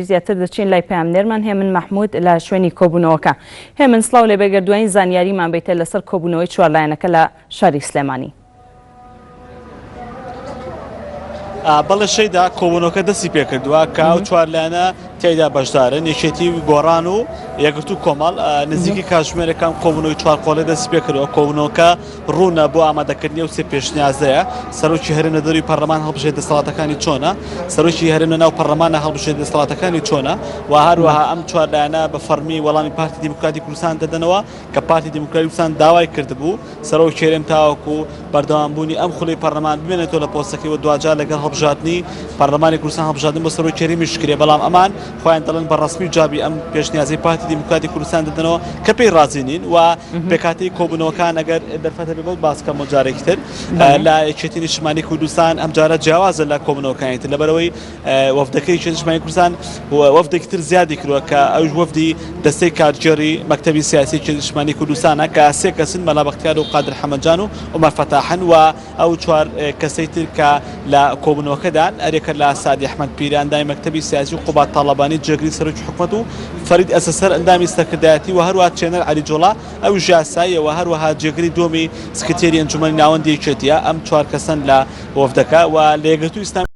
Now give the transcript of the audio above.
زیاتر دەچین لای پەیامنێرمان هێمن مەحمود لە شوێنی کۆبوونەوەکە. هێمن سڵاو لێبێ گەر دوایین زانیاریمان بیتێ لەسەر کۆبوونەوەی چوارلایەنەکە لە شاری سلێمانی. بەڵێ شەیدا کۆبوونەوەکە دەستی پێکردووە کە ئەو چوارلایەنە تیایدا بەشدارن یەکێتی و گۆڕان و یەکگرتوو کۆمەڵ نزیکی کاتژمێرەکان کۆبوونەوەی چوار قۆڵێ دەستی پێکردووە کۆبوونەوەکە ڕوونە بۆ ئامادەکردنی ئەو سێ پێشنیازەیە، سەرۆکی هەرێم لە دەروی پەرلەمان هەڵبژێرێت دەسەڵاتەکانی چۆنە، سەرۆکی هەرێم لە ناو پەرلەمانە هەڵبژێرێت دەسەڵاتەکانی چۆنە و هەروەها ئەم چوار لایەنە بە فەڕمی وەڵامی پارتی دیموکراتی کوردستان دەدەنەوە کە پارتی دیموکراتی کوردستان داوای کردبوو سەرۆکی هەرێم تاوەکو بەردەوامبوونی ئەم خولی پەرلەمان بمێنێتەوە لە پۆستەکەی و دواجار لەگەڵ هەڵبژاردنی پەرلەمانی کوردستان هەڵبژاردن بۆ سەرۆکی هەرێمیش کرێ بەڵام ئەمان خۆیان دەڵێن بە ڕەسمی جوابی ئەم پێشنیازەی پارتی دیموکراتی کوردستان دەدەنەوە کە پێی ڕازی نین و پێکهاتەی کۆبوونەوەکان ئەگەر دەرفەتە بێ بۆت باس کەم بۆ جارێکی تر لە یەکێتی نیشتمانی کوردستان ئەم جارە جیاوازە لە کۆبوونەوەکانی تر لەبەرەوەی وەفدەکەی یەکێتی نیشتمانی کوردستان وەفدێکی تر زیادی کردووە کە ئەوش وەفدی دەستەی کارگێڕی مەکتەبی سیاسی یەکێتی نیشتمانی کوردستانە کە سێ کەسن مەلا بەختیار و قادر حەمەجان و عومەر فەتاحن و ئەو چوار کەسەی تر کە لە کۆبوونەوەکەدان، هەریەکە لە سەعدی ئەحمەد پیرە ئەندامی مەکتەبی سیاسی و قوباد تاڵەبانی جێگری سەرۆکی حکومەت و فەرید ئەسەسەر ئەندامی سەرکردایەتی و هەروەها چێنەر عەلی جۆڵا ئەویش یاساییە و هەروەها جێگری دووەمی سکرتێری ئەنجومەنی ناوەندی یەکێتییە، ئەم چوار کەسەن لە وەفدەکە و لە یەکگرتووی ئیسلامی.